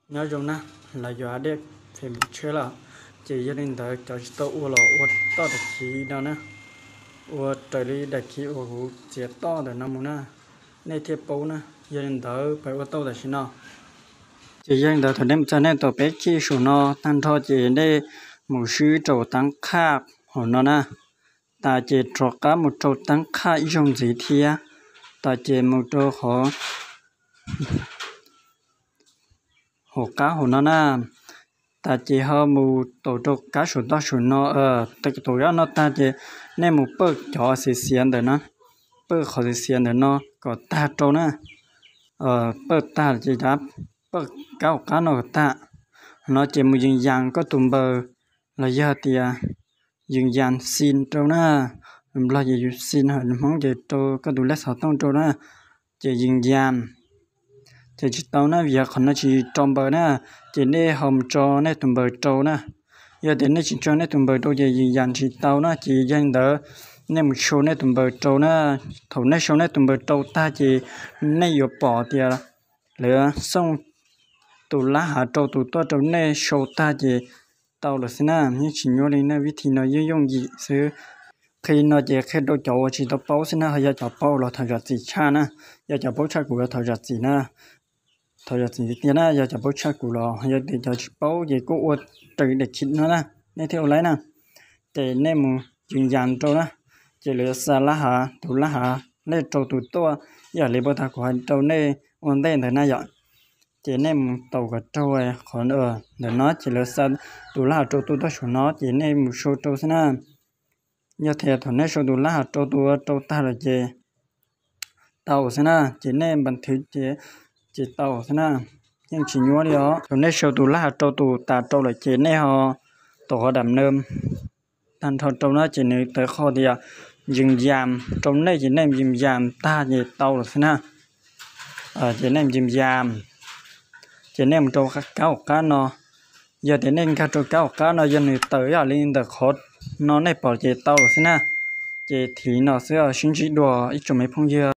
Nyob zoo na, lawv yuav dej fem tsheb lawm, ces yog li ntawd cov tsis tau ua los ua toj daim khiv no na, ua raws li daim khiv uas kuv txiav toj ntawm no mus na, nej thiaj paub na. Yog li ntawd peb ua tau tam sim no. Ces yog li ntawd thaum nej mus txog nej tau peb chij saum no tag nrho ces nej mus swb rau tab qhaj hauv no na, tas ces rov qab mus rau tab qhaj ib zaug ntxiv thiab, tas ces mus rau qhov hauv qab hauv no na, tas ces ho mus tau rau kab saum toj saum no, tau kab no tag ces nej mus pawj cov xiav xiav ntawm no, pawj qhov xiav xiav ntawm no kom tag rau na. Pawj tag ces pawj kab hauv qab no kom tag, no ces mus yees yas koj tus npaws, los yog tias yees yas xis rau na, Nplog ces yus xis, Hmoob ces rau koj tus lej xov tooj rau na, ces yees yas. Ces tsis tau na, vim qhov no tsis rau npaws na, ces nej ho mus tso nej tus npaws rau na. Yog tias nej tsis tso nej tus npaws rau ces yees yas tsis tau na, ces yog li ntawd nej mus sau nej tus npaws rau na. Thaum nej sau nej tus npaws rau tag ces nej yuav pom tias lawv xauj tus lab hav rau tus tuaj rau nej sau tag ces tau lawm xwb na, yeej tsis nyuaj li na, vib thib no yeej yooj yim xwb. Qhia no ces qhia rau cov uas tsis tau paub xwb na, ho yog cov paub los thov zam txim tshaj na, yog cov paub tshaj kuv los thov zam txim na, thov zam txim tiag tiag na, yog cov paub tshaj kuv los, yog tias cov tsis paub ces kuj ua raws daim khiv no na, nej thiaj ua laib na. Ces nej mus yees yas rau na, ces lawv yuav xa lab hav, tus lab hav lej rau tus tuaj, ib yam li puag ta kuv hais rau nej ua ntej ntawd na yom. Ces nej mus tau kom raug qhov ntawm no ces lawv xa tus lab hav rau tus tuaj saum no ces nej mus sau rau xwb na. Yog tias thaum nej sau tus lab hav rau tus rau tag lawm ces tau xwb na, ces nej npas thwv ces, ces tau xwb na, yeej tsis nyuaj li os. Thaum nej sau tus lab hav rau tus tas rau lawm ces nej ho tau qhov dam no tag nrho rau na, ces nws tawm qhov tias yees yas rau nej, ces nej yees yas tag ces tau lawm xwb na. Ces nej yees yas, ces nej mus rau kab hauv qab no. Yog tias nej nkag rau kab hauv qab no yog nws tawm ib yam li ntawm qhov no nej pom ces tau lawm xwb na. Ces thim no xwb, sib ntsib dua ib tsoom me phooj ywg.